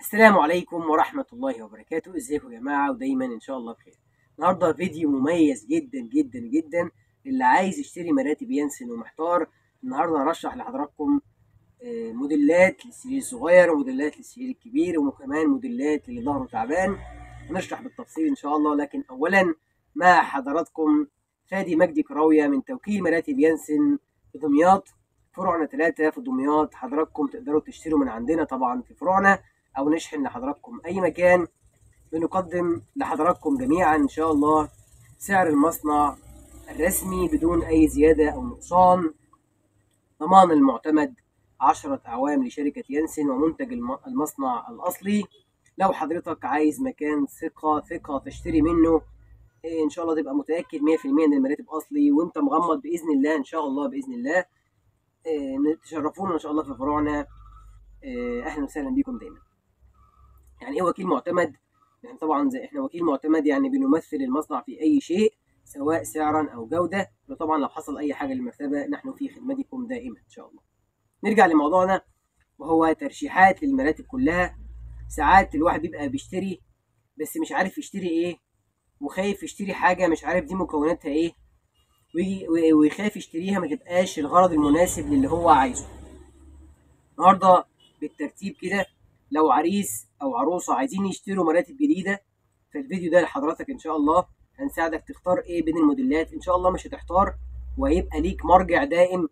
السلام عليكم ورحمة الله وبركاته. ازيكم يا جماعة؟ ودايما ان شاء الله بخير. النهاردة فيديو مميز جدا جدا جدا للي عايز يشتري مراتب يانسن ومحتار. النهاردة هرشح لحضراتكم موديلات للسرير الصغير وموديلات للسرير الكبير وكمان موديلات اللي ظهره تعبان. هنشرح بالتفصيل ان شاء الله، لكن اولا مع حضراتكم فادي مجدي كراوية من توكيل مراتب يانسن في دمياط، فروعنا 3 في دمياط. حضراتكم تقدروا تشتروا من عندنا طبعا في فروعنا او نشحن لحضراتكم اي مكان. بنقدم لحضراتكم جميعا ان شاء الله سعر المصنع الرسمي بدون اي زيادة او نقصان، ضمان المعتمد 10 اعوام لشركة يانسن ومنتج المصنع الاصلي. لو حضرتك عايز مكان ثقة تشتري منه، ان شاء الله تبقى متأكد 100% ان المراتب اصلي وانت مغمض باذن الله. ان شاء الله باذن الله تشرفونا ان شاء الله في فروعنا. اهلا وسهلا بكم دايما. يعني ايه وكيل معتمد؟ يعني طبعا زي احنا وكيل معتمد يعني بنمثل المصنع في اي شيء سواء سعرا او جوده، وطبعا لو حصل اي حاجة للمرتبه نحن في خدمتكم دائما ان شاء الله. نرجع لموضوعنا وهو ترشيحات للمراتب كلها. ساعات الواحد بيبقى بيشتري بس مش عارف يشتري ايه، وخايف يشتري حاجة مش عارف دي مكوناتها ايه، ويخاف يشتريها ما تبقاش الغرض المناسب للي هو عايزه. النهارده بالترتيب كده، لو عريس او عروسه عايزين يشتروا مراتب جديدة فالفيديو ده لحضرتك ان شاء الله هنساعدك تختار ايه بين الموديلات. ان شاء الله مش هتحتار وهيبقى ليك مرجع دائم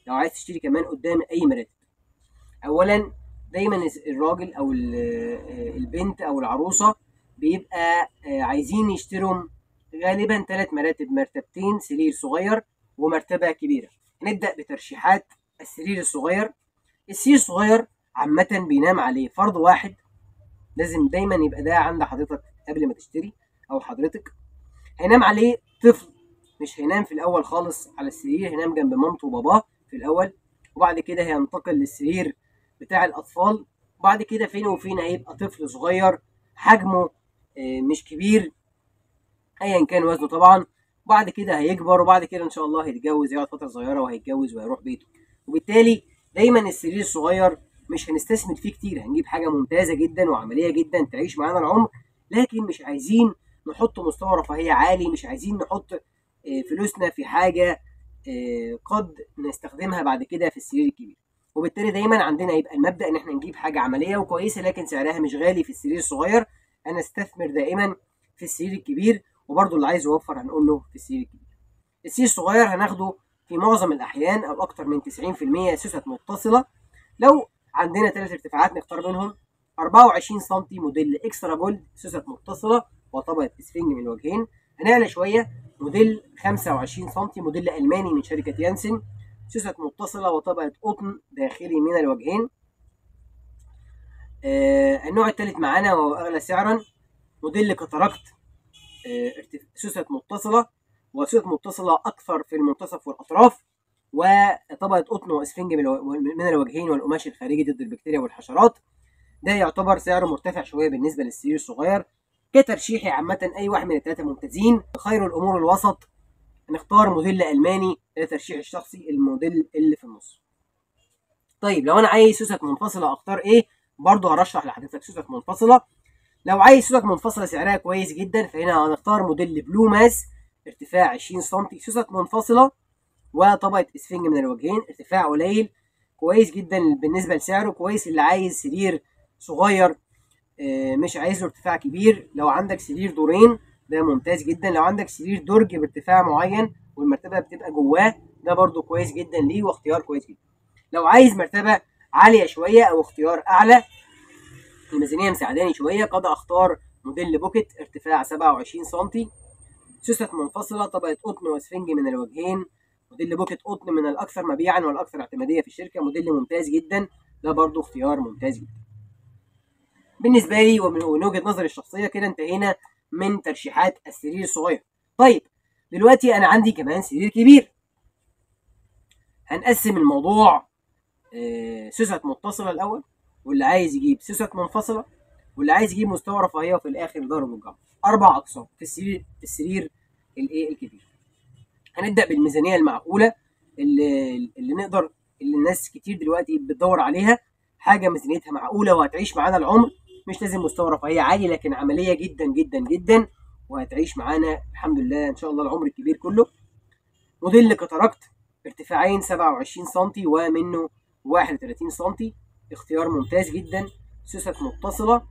لو عايز تشتري كمان قدام اي مراتب. اولا دايما الراجل او البنت او العروسة بيبقى عايزين يشتروا غالبا 3 مراتب، مرتبتين سرير صغير ومرتبة كبيرة. هنبدا بترشيحات السرير الصغير. السرير الصغير عامة بينام عليه فرد واحد، لازم دايما يبقى ده عند حضرتك قبل ما تشتري او حضرتك. هينام عليه طفل، مش هينام في الاول خالص على السرير، هينام جنب مامته وباباه في الاول، وبعد كده هينتقل للسرير بتاع الاطفال، وبعد كده فين وفين هيبقى طفل صغير حجمه مش كبير ايا كان وزنه طبعا، وبعد كده هيكبر، وبعد كده ان شاء الله هيتجوز، يقعد فترة صغيرة وهيتجوز وهيروح بيته. وبالتالي دايما السرير الصغير مش هنستثمر فيه كتير، هنجيب حاجة ممتازة جدا وعملية جدا تعيش معانا العمر، لكن مش عايزين نحط مستوى رفاهية عالي، مش عايزين نحط فلوسنا في حاجة قد نستخدمها بعد كده في السرير الكبير. وبالتالي دايما عندنا يبقى المبدا ان احنا نجيب حاجة عملية وكويسة لكن سعرها مش غالي في السرير الصغير. انا استثمر دائما في السرير الكبير، وبرده اللي عايز يوفر هنقول له في السرير الكبير. السرير الصغير هناخده في معظم الاحيان او اكتر من 90% سوست متصلة. لو عندنا 3 ارتفاعات نختار منهم 24 سم موديل Extra Gold سوست متصلة وطبقه اسفنج من الوجهين. هنعلى شوية موديل 25 سم موديل الماني من شركة يانسن سوست متصلة وطبقه قطن داخلي من الوجهين. النوع الثالث معانا وهو اغلى سعرا موديل Cataract سوست متصلة وسوست متصلة اكثر في المنتصف والاطراف، وطبقه قطن واسفنج من الوجهين والقماش الخارجي ضد البكتيريا والحشرات. ده يعتبر سعره مرتفع شوية بالنسبة للسرير الصغير. كترشيحي عامة اي واحد من الثلاثة ممتازين، خير الامور الوسط. نختار موديل الماني، ده ترشيح الشخصي الموديل اللي في النص. طيب لو انا عايز سوست منفصلة اختار ايه؟ برضه هرشح لحضرتك سوست منفصلة. لو عايز سوست منفصلة سعرها كويس جدا فهنا هنختار موديل Blue Mass ارتفاع 20 سم سوست منفصلة وطبقه اسفنج من الوجهين، ارتفاع قليل كويس جدا بالنسبة لسعره، كويس اللي عايز سرير صغير مش عايز له ارتفاع كبير. لو عندك سرير دورين ده ممتاز جدا، لو عندك سرير درج بارتفاع معين والمرتبة بتبقى جواه ده برده كويس جدا ليه واختيار كويس جدا. لو عايز مرتبه عالية شوية او اختيار اعلى الميزانية مساعداني شوية، قد اختار موديل Pocket ارتفاع 27 سم سوست منفصلة طبقه قطن واسفنج من الوجهين. موديل Pocket قطن من الاكثر مبيعا والاكثر اعتماديه في الشركة، موديل ممتاز جدا، ده برضو اختيار ممتاز جدا بالنسبة لي ومن وجهه نظري الشخصية. كده انتهينا من ترشيحات السرير الصغير. طيب دلوقتي انا عندي كمان سرير كبير. هنقسم الموضوع سوست متصلة الاول، واللي عايز يجيب سوست منفصلة، واللي عايز يجيب مستوى رفاهية، وفي الاخر ضرب الجمر. 4 اقسام في السرير الايه الكبير. هنبدا بالميزانيه المعقولة اللي نقدر، اللي الناس كتير دلوقتي بتدور عليها، حاجة ميزانيتها معقولة وهتعيش معانا العمر. مش لازم مستوى رفاهية عالي، لكن عملية جدا جدا جدا، وهتعيش معانا الحمد لله ان شاء الله العمر الكبير كله. موديل كتراكت ارتفاعين 27 سم ومنه 31 سم، اختيار ممتاز جدا، سوست متصلة،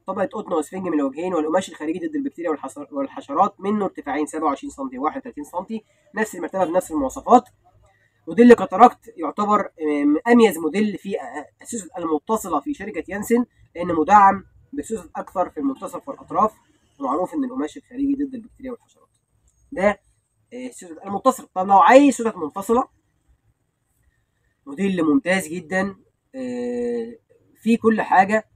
طبقه قطن واسفنج من الوجهين، والقماش الخارجي ضد البكتيريا والحشرات، منه ارتفاعين 27 سم و31 سم، نفس المرتبة بنفس المواصفات. موديل كاتاراكت يعتبر اميز موديل في السوست المتصلة في شركة يانسن، لانه مدعم بسوست اكثر في المنتصف والاطراف، ومعروف ان القماش الخارجي ضد البكتيريا والحشرات. ده السوست المتصلة. طب لو عايز سوست منفصلة، موديل ممتاز جدا في كل حاجة،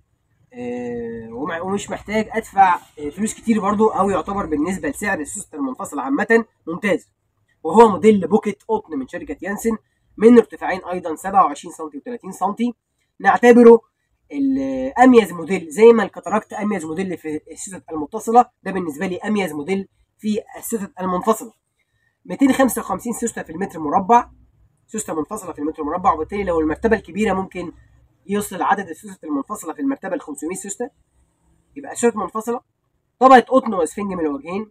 ومش محتاج ادفع فلوس كتير برضو، او يعتبر بالنسبة لسعر السوست المنفصل عامة ممتاز، وهو موديل بوكيت قطن من شركة يانسن، من ارتفاعين ايضا 27 سم و30 سم. نعتبره اميز موديل، زي ما الكاتاراكت اميز موديل في السوست المتصلة، ده بالنسبة لي اميز موديل في السوست المنفصلة. 255 سوسته في المتر مربع، سوسته منفصلة في المتر مربع، وبالتالي لو المرتبة الكبيرة ممكن يوصل عدد السوست المنفصلة في المرتبة ل 500 سوسته، يبقى سوست منفصلة، طبقه قطن واسفنج من الوجهين،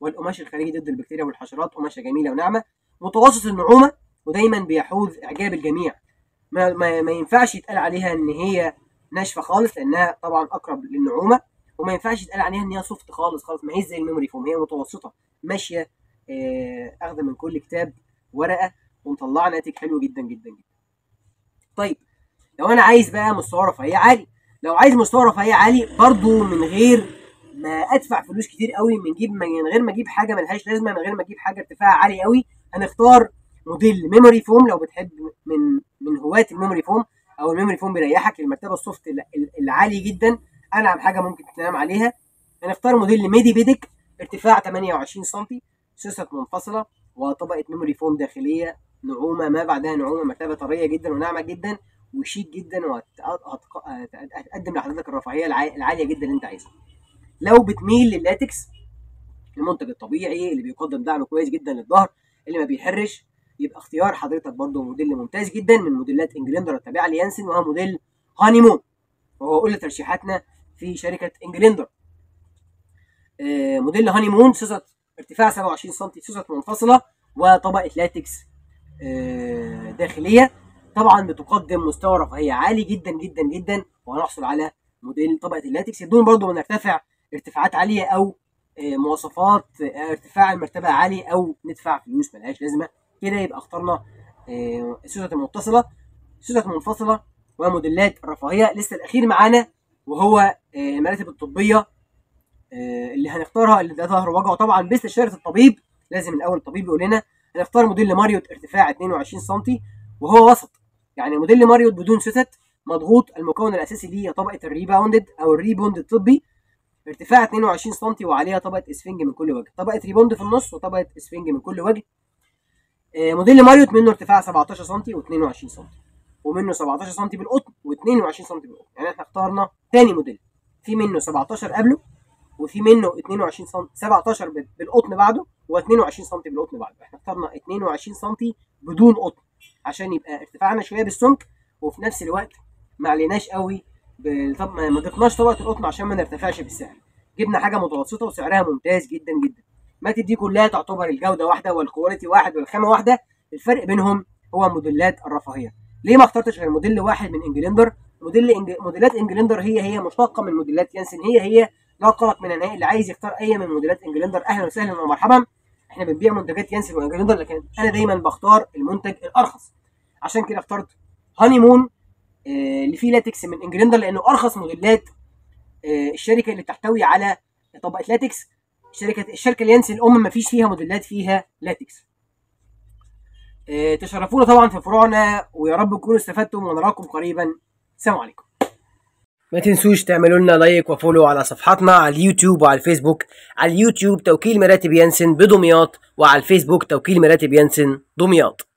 والقماش الخارجي ضد البكتيريا والحشرات، قماشة جميلة وناعمه، متوسط النعومه، ودايما بيحوز اعجاب الجميع. ما ينفعش يتقال عليها ان هي ناشفة خالص، لانها طبعا اقرب للنعومه، وما ينفعش يتقال عليها ان هي soft خالص خالص، ما هيش زي ال memory foam، هي متوسطه ماشية، اخده من كل كتاب ورقة، ومطلعه ناتج حلو جدا جدا جدا. طيب لو انا عايز بقى مستوى رفاهية عالي، لو عايز مستوى رفاهية عالي برضو من غير ما ادفع فلوس كتير قوي، من غير ما اجيب حاجة ملهاش لازمه، من غير ما اجيب حاجة ارتفاعها عالي قوي، هنختار موديل memory foam. لو بتحب من هواة ال memory foam، او ال memory foam بيريحك المرتبة ال soft العالي جدا، انعم حاجة ممكن تنام عليها، هنختار موديل ميدي بيدك، ارتفاع 28 سم، سوست منفصلة، وطبقه memory foam داخلية، نعومة ما بعدها نعومة، مرتبه طرية جدا وناعمه جدا وشيك جدا، وهتقدم لحضرتك الرفاهية العالية جدا اللي انت عايزها. لو بتميل لللاتكس، المنتج الطبيعي اللي بيقدم دعم كويس جدا للظهر، اللي ما بيحرش، يبقى اختيار حضرتك برضو موديل ممتاز جدا من موديلات انجلندر التابعة ليانسن، وهو موديل هانيمون، وهو كل ترشيحاتنا في شركة انجلندر. موديل هانيمون، سوست ارتفاع 27 سم، سوست منفصلة، وطبقه لاتكس داخلية، طبعا بتقدم مستوى رفاهية عالي جدا جدا جدا، وهنحصل على موديل طبقه اللاتكس بدون برضو ما نرتفع ارتفاعات عالية او مواصفات ارتفاع المرتبة عالي، او ندفع فلوس ملهاش لازمه. كده يبقى اخترنا السوست المتصلة، سوست منفصلة، وموديلات الرفاهية. لسه الاخير معانا وهو المراتب الطبية اللي هنختارها، اللي ده ظهر وجعه، طبعا باستشاره الطبيب، لازم الاول الطبيب يقول لنا. هنختار موديل ماريوت ارتفاع 22 سم، وهو وسط، يعني موديل ماريوت بدون سوست، مضغوط، المكون الاساسي ليه طبقه ال rebounded او ال rebond الطبي، ارتفاع 22 سم، وعليها طبقه اسفنج من كل وجه، طبقه rebond في النص وطبقه اسفنج من كل وجه. موديل ماريوت منه ارتفاع 17 سم و22 سم، ومنه 17 سم بالقطن و22 سم بالقطن، يعني احنا اخترنا تاني موديل في منه 17 قبله، وفي منه 22 سم، 17 بالقطن بعده، و22 سم بالقطن بعده. احنا اخترنا 22 سم بدون قطن عشان يبقى ارتفاعنا شوية بالسمك، وفي نفس الوقت ما عليناش قوي، ما ضفناش طبقه القطن عشان ما نرتفعش في السعر، جبنا حاجة متوسطه وسعرها ممتاز جدا جدا. المراتب دي كلها تعتبر الجودة واحدة وال quality واحد والخامه واحدة، الفرق بينهم هو موديلات الرفاهية. ليه ما اخترتش غير موديل واحد من انجلندر؟ موديلات انجلندر هي مشتقة من موديلات يانسن، هي لا قلق من النهائي. اللي عايز يختار اي من موديلات انجلندر اهلا وسهلا ومرحبا، احنا بنبيع منتجات يانسن وانجلندر، لكن انا دايما بختار المنتج الارخص، عشان كده اخترت هانيمون اللي فيه لاتكس من انجلندر، لانه ارخص موديلات الشركة اللي بتحتوي على طبقه لاتكس. الشركة اليانسن الام ما فيش فيها موديلات فيها لاتكس. تشرفونا طبعا في فروعنا، ويا رب تكونوا استفدتم، ونراكم قريبا. السلام عليكم. ما تنسوش تعملوا لنا like و follow على صفحاتنا على اليوتيوب وعلى الفيسبوك. على اليوتيوب توكيل مراتب يانسن بدمياط، وعلى الفيسبوك توكيل مراتب يانسن دمياط.